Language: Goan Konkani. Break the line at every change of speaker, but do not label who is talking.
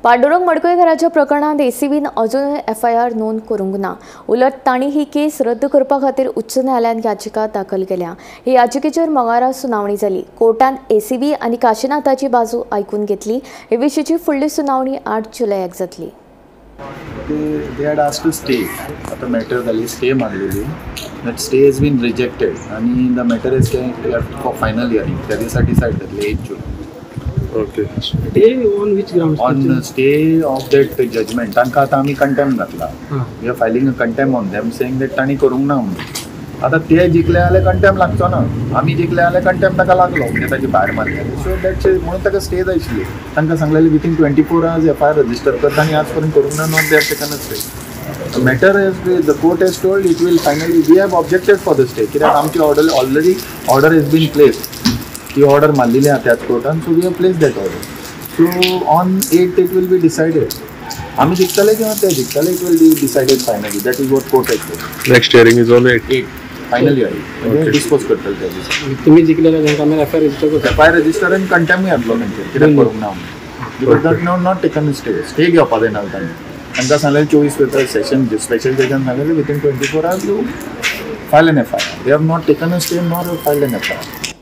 पांडुरंग मडकयकाराच्या प्रकरणांत एसीबीन अजूनय एफआयआर नोंद करूंक ना. उलट तांणी ही केस रद्द करपा खातीर उच्च न्यायालयांत याचिका दाखल केल्या. हे याचिकेचेर मंगळारा सुनावणी जाली. कोर्टान एसीबी आनी काशिनाथाची बाजू आयकून घेतली. हे विशींची फुडली सुनावणी 8 जुलयाक जातली.
They had asked to stay. आता मॅटर जाली, stay मागलेली. That stay has been rejected आनी the matter is for final hearing. त्या दिसा डिसायड जातले 8 जुलय.
Okay.
Stay on which grounds?
On stay of that judgment. तांकां आतां आमी कंटेम्प्ट घातला. We are filing a contempt on them saying that तांणी करूंक ना म्हणून. आतां ते जिखले जाल्यार कंटेम्प्ट लागचो ना, आमी जिखले जाल्यार कंटेम्प्ट ताका लागलो, म्हणजे ताचे भायर मारले. सो that's म्हणून ताका स्टे जाय आशिल्ली. तांकां सांगलेलें within 24 hours FIR register कर. तांणी आज पर्यंत करूंक ना. Not they have taken a stay. Matter is the court has told it will finally. We have objected for the stay कित्याक आमची order already order has been placed. ती ऑर्डर मारलेली आहा त्याच कोर्टान. So we have place that order. So on 8 it will be decided. आमी जिखतले किंवा ते जिखतले, it will be decided finally. That is what court has told.
Next hearing is on 8.
8 final hearing म्हणजे डिस्पोज करतले त्या दिसा.
तुम्ही जिंकलेल्या तांकां आमी एफआयआर रजिस्टर करता.
एफआयआर रजिस्टर आनी कंटेम्प्ट घातलो तेंचेर कित्याक करूंक ना म्हणून. Because that no not taken stay. Stay घेवपा दिना तांणी. तांकां सांगलें 24 paper session special जजान सांगलें within 24 hours you file an FIR. They have not taken a stay nor file an FIR.